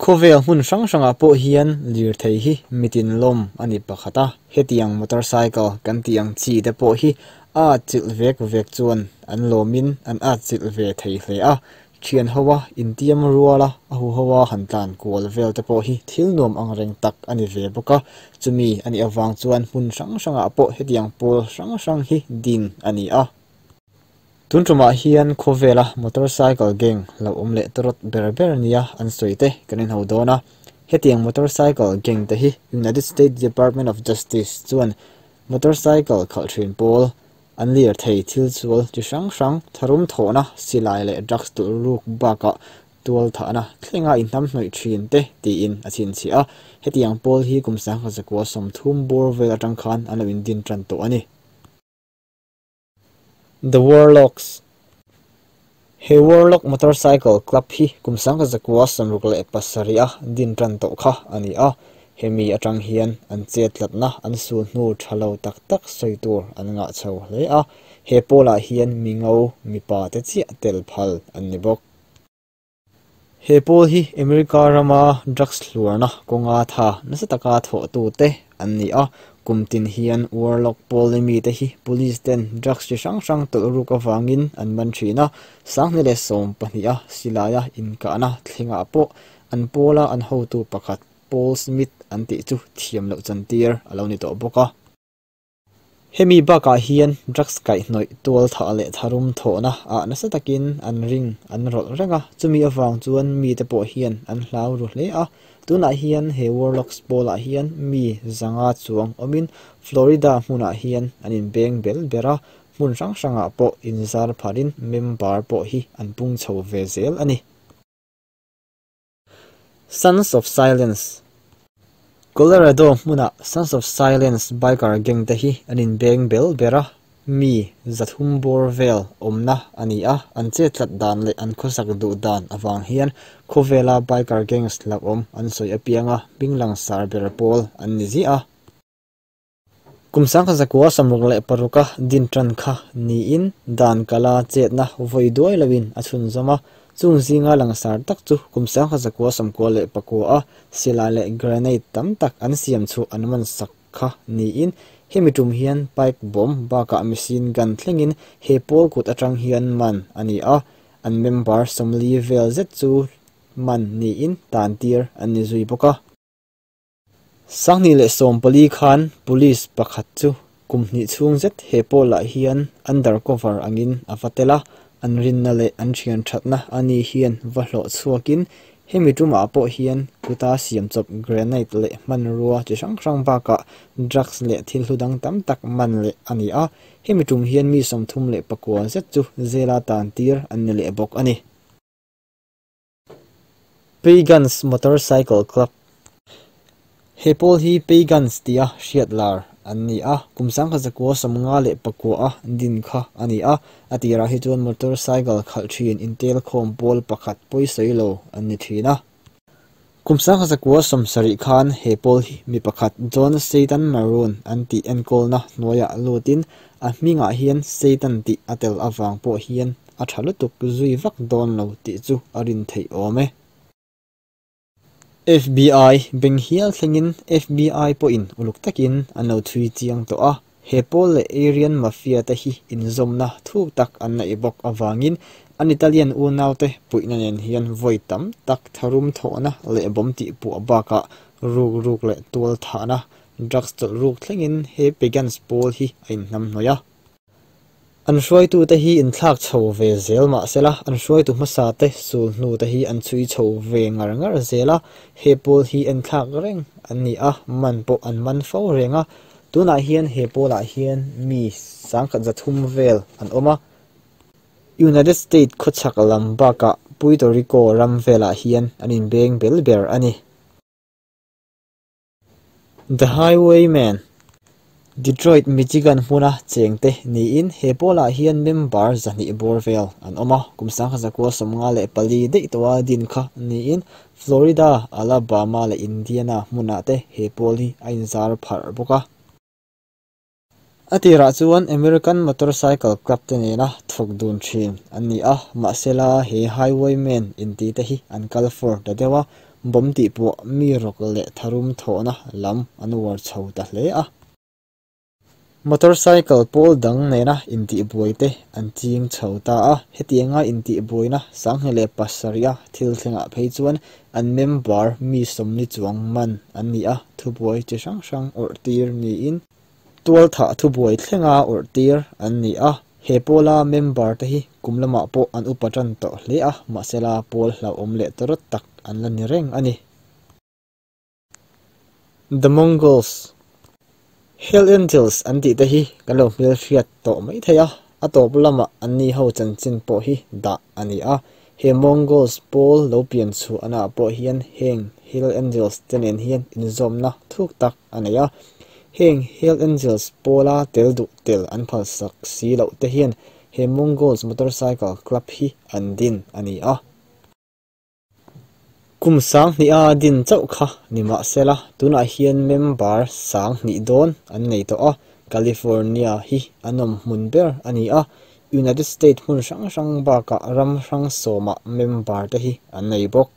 Khawvel hmun hrang hrangah pawh hian lirthei hi mitin lawm a ni pakhat a, hetiang motorcycle kan tih ang chi te pawh hi a atchilh vek vek chuan an lawmin an atchilh ve thei hle a, thian hoa intiam ruala a huhoa han tlan kual vel te pawh hi thil nuam ang reng tak a ni ve bawk a, chumi a nih avang chuan hmun hrang hrangah pawh hetiang pawl hrang hrang hi din a ni a. Tun tumah hian khawvela motorcycle gang lo awm leh tawrawt ber ber nia an sawi te kan inho dawn a. Hetiang motorcycle gang te hi United States Department of Justice chuan motorcycle khalh thin pawl an lir thei thil sual chi hrang hrang tharum thawhna silai leh drugs tulh ruk bakah tual thahna thlenga inhnamhnawih thin te tiin a chhinchhiah a. Hetiang pawl hi kum 1930 bawr vel atang khan an lo indin tan tawh a ni. The Warlocks He Warlock Motorcycle Club hi kum 1967 a din tan tawh kha a ni a, hemi atang hian an chet tlatna an sul hnu tha lo tak tak sawi tur an ngah chho hle a, he pawlah hian mi ngo mipa te chiah tel phal an ni bawk. He pawl hi America rama drugs hluarna kawnga tha nasa taka thawhtu te an ni a, kum tin hian Warlock pawl mi te hi police ten drugs chi hrang hrang tawlh ruk awangin an man thin a, 2012 a silaia inkahna thlengah pawh an pawla an hotu pakhat Paul Smith an tih chu thiam loh chantir a lo ni tawh bawk a. Hemi bakah hian drugs kaihhnawih tual thah leh tharum thawhna ah nasa takin an ring an rawlh reng a, chumi avang chuan mi te pawh hian an hlau ru hle a. Tunah hian he Warlocks pawlah hian mi zanga chuang awmin Florida hmunah hian an inbeng bel ber a, hmun hrang hrangah pawh inzar pharin member pawh hi an pung chho ve zel a ni. Sons of Silence Colorado hmuna Sons of Silence biker gang te hi an inbeng bel ber a, mi zathum bawr vel awmna a ni a, an chet tlat dan leh an khawsak duh dan awang hian khawvela biker gangs lo awm an sawi apianga hming langsar ber pawl an ni ziah a. Kum 1966 a din tan kha niin dan kala chetna vawi duai loin a chhun zawm a, chung zinga langsar tak chu kum 1994 a silai leh grenade tam tak an siam chu an man sak kha niin hemi tum hian pipe bomb bakah machine gun thlengin he pawl kut atang hian man a ni a, an member 40 vel zet chu man niin tan tir an ni zui bawk a. 2014 khan police pakhat chu kum hnih chhung zet he pawlah hian undercover angin a va tel a, an rinna leh an thian thatna ani hian va hlawh chhuakin hemi tumah pawh hian kuta siam chawp granite leh hmanrua chi hrang hrang bakah drugs leh thil hlu dang tam tak man leh a ni a, hemi tum hian mi 34 zet chu zela tan tir an ni leh bawk a ni. Pagans Motorcycle Club He pawl hi Pagans tia hriat lar an ni a, kum 1954 a din kha a ni a, a tirah hi chuan motorcycle khalh thin intel khawm pawl pakhat pawisawi lo an ni thin a. Kum 1970 khan he pawl hi mi pakhat John Satan Maroon an tih enkawlna hnuaiah lutin a hmingah hian Satan tih a tel awang pawh hian a tha lutuk zui vak dawn lo tih chu a rin theih awm e. FBI beng hial thlengin FBI pawhin uluk takin an lo thui chiang tawh a, he pawl leh Aryan Mafia te hi inzawmna thuk tak an nei bawk awangin an Italian unau te puihna nen hian vawi tam tak tharum thawhna leh bawm tih puah bakah ruk ruk leh tual thahna drugs chawlh ruk thlengin he Pagans pawl hi a inhnamhnawih a. An hruaitu te hi inthlak chho ve zel mahsela an hruaitu hmasa te sul hnu te hi an chhui chho ve ngar ngar zel a, he pawl hi enthlak reng an ni a, man pawh an man fo reng a, tunah hian he pawlah hian mi 130 vel an awm a. United States khawchhak lam bakah Puerto Rico ram velah hian an inbeng bel ber a ni. The Highwayman Detroit, Michigan hmuna chengte niin he pawlah hian member 200 bawr vel an awm a, kum 1954 daih tawha din kha niin Florida, Alabama leh Indiana hmunah te he pawl hi a inzar pharh bawk a. A tirah chuan American Motorcycle Club te nena thawk dun thin an ni a, mahsela he Highwayman inti te hi an kal for ta deuh a, Bomb tihpuah mi rawk leh tharum thawhna lam an uar chho ta hle a. Motorcycle pawl dang nena intihbuai te an ching chho ta a, hetianga intihbuaina 2007 a thil thlengah phei chuan an member mi sawmli chuang man an ni a, thubuai chi hrang hrang awrh tir niin tualthah thubuai thlenga awrh tir an ni a. He pawla member te hi kum lamah pawh an upa tan tawh hle a, mahsela pawl hlauhawm leh tawrawt tak an la ni reng a ni. The Mongols, Hell Angels an tih te hi kan lo hmelhriat tawh mai thei a, a tawp lamah anni ho chanchin pawh hi dah a ni a. He Mongols pawl lo pian chhuahnaah pawh hian heng Hell Angels te nen hian inzawmna thuk tak a nei a. Heng Hell Angels pawla tel duh tel an phalsak si loh te hian he Mongols Motorcycle Club hi an din a ni a. Kum 2000 a din chauh kha ni mahsela tunah hian member 2000 dawn an nei tawh a, California hi an awm hmun ber a ni a, United States hmun hrang hrang bakah ram hrang sawmah member te hi an nei bawk.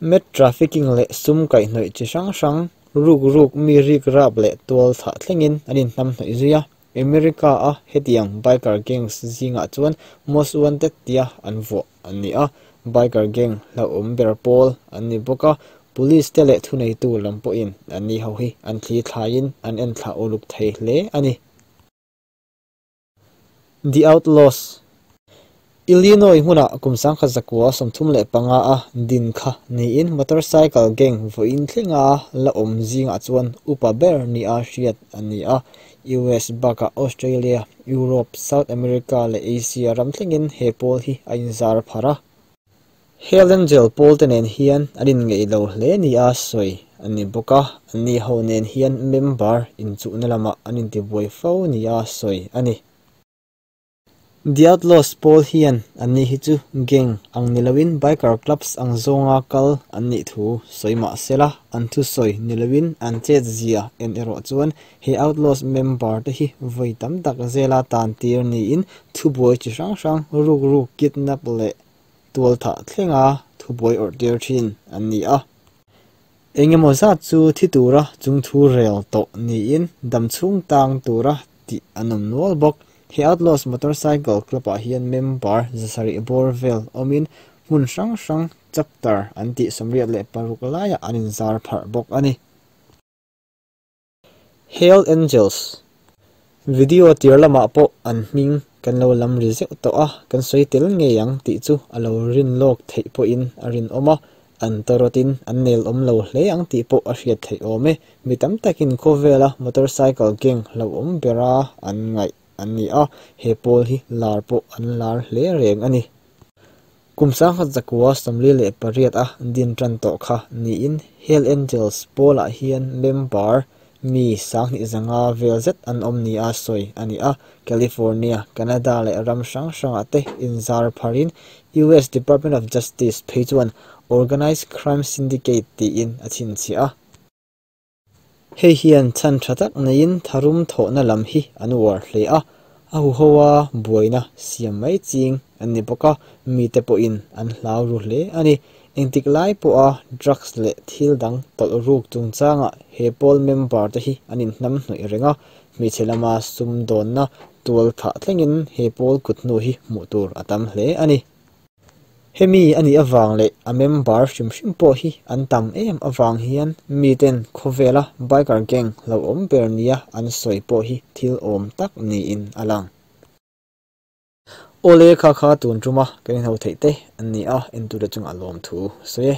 Meth trafficking leh sum kaihhnawih chi hrang hrang, ruk ruk mi rik rap leh tual thah thlengin an inhnam hnawih zui a, America a hetiang biker gangs zingah chuan Most Wanted tia an vuah an ni a, biker gang hlauhawm ber pawl an ni bawk a, police te leh thuneitu lam pawhin an ni ho hi an thli thlaiin an en thlah uluk thei hle a ni. The Outlaws, Illinois hmunah kum 1935 a din kha niin motorcycle gang vawiin thlenga la awm zingah chuan upa ber nia hriat an ni a, US bakah Australia, Europe, South America leh Asia ram thlengin he pawl hi a inzar phar a. Hell Angel pawl te nen hian an inngeih lo hle nia sawi an ni bawk a, anni ho nen hian member inchuhna lamah an intibuai fo nia sawi a ni. The Outlaws pawl hian anni hi chu gang ang ni loin biker clubs ang zawnga kal an nih thu sawi mahsela an thusawi ni loin an chet zia en erawh chuan he Outlaws member te hi vawi tam tak zela tan tir niin thubuai chi hrang hrang ruk ruk kidnap leh tualthah thlenga thubuai awrh tir thin an ni a. Engemaw zat chu thi tura chung thu rel tawh niin damchhung tang tura tih an awm nual bawk. He Outlaws Motorcycle Club-ah hian member 700 bawr vel awmin hmun hrang hrang chapter an tih 86 laiah an inzar pharh bawk a ni. Hell Angels, Video tir lamah pawh an hming kan lo lam ri zeuh tawh a, kan sawi tel ngei ang tih chu a lo rin lawk theih pawhin a rinawm a, an tawrawtin an nel awm lo hle ang tih pawh a hriat theih awm e. Mi tam takin khawvela motorcycle gang hlauhawm bera an ngaih an ni a, he pawl hi lar pawh an lar hle reng a ni. Kum 1948 a din tan tawh kha niin Hell Angels pawlah hian member mi 2500 vel zet an awm nia sawi a ni a, California, Canada leh ram hrang hrangah te inzar pharin US Department of Justice phei chuan Organized Crime Syndicate tiin a chhinchhiah a. Hei hian chhan tha tak neiin tharum thawhna lam hi an uar hle a, a huhoa buaina siam mai ching an ni bawk a, mite pawhin an hlau ru hle a ni. Engtik lai pawha drugs leh thil dang tawlh ruk chungchangah he pawl member te hi an inhnam hnawih reng a, hmeichhe lama sum dawnna tual thah thlengin he pawl kut hnu hi hmuh tur a tam hle a ni. Hemi a nih avang leh a member hrim hrim pawh hi an tam em avang hian miten khawvela biker gang hlauhawm ber nia an sawi pawh hi thil awm tak niin a lang. Awle kha kha tun tuma kan inho theih te an ni a, entu te chungah lawm thu sawi e.